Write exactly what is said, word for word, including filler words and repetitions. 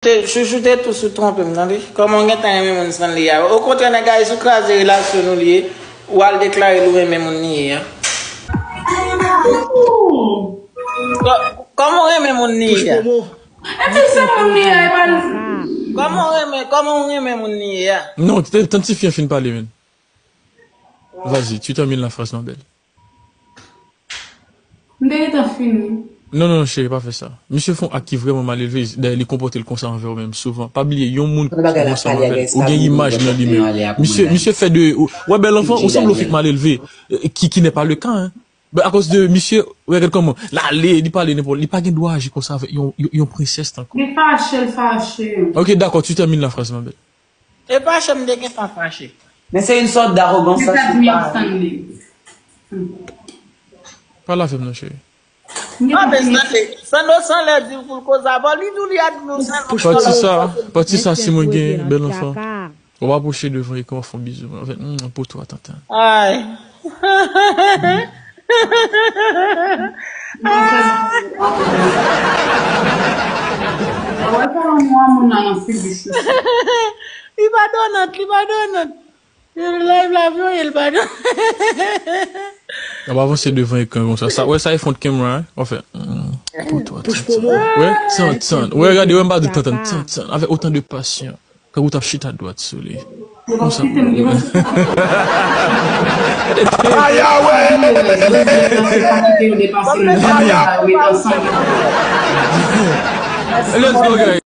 Te, Chouchou te tou sou twonpe m, tande. Kòman w gentan renmen moun Stanley a? Okontrè, nèg a, se sou kraze relasyon nou li ye. Ou al deklare l ou renmen moun li ye a. Kò-, kòman w renmen moun li ye a? Epi se moun li ye, e pa l. Kòman w renmen, kòman w renmen moun li ye a? Non, t-, tann tifi an fin pale, men. Vas-y, tu termines la phrase, ma belle. M te gentan fini. Non, non, cheri, pa fè sa. Misye fè yon ak ki vrèman malelve. Dayè, li konpòte l konsa anvè w menm souvan. Pa bliye, yon moun ki konsa anvè l, ou gen imaj nan li menm. Misye, misye fè de ou, wè, bèl anfan, ou sanble yon fi k malelve, eh, ki, ki n'est pas le cas, hein. Ben, à cause de misye, regarde comment, l ale, li pale nenpòt, li pa gen dwa aji konsa avèk yon, yon, yon prensès tankou. Li fache, l fache. Ok, d'accord, tu termines la phrase, ma belle. E fache m te gentan fache. Men se yon sòt dawogan sa, se pa. Pale avè m non, cheri. Ah, men Stanley, Sando sanlè di l pou l koze avè w, li di w li admire w sèlman. Pati sa, pati sa, si mwen gen bèl anfan, w ap apwoche devan ekran, w ap fè yon bizou. Anfèt, mm, pou twa tantan. Ay. Li pa donant, li pa donant. Live la vyoye l, pa donant. N ap avanse devan ekran konsa. Sa, wè, sa e front camera, hein? Anfèt, mm, pou twa tantan. Wè, tantan. Wè, gade, wè, m pa di tantan, tantan. Avec autant de passion. Kankou w t ap chita dwat sou li. Konsa. Aya wè! Let's go, guys.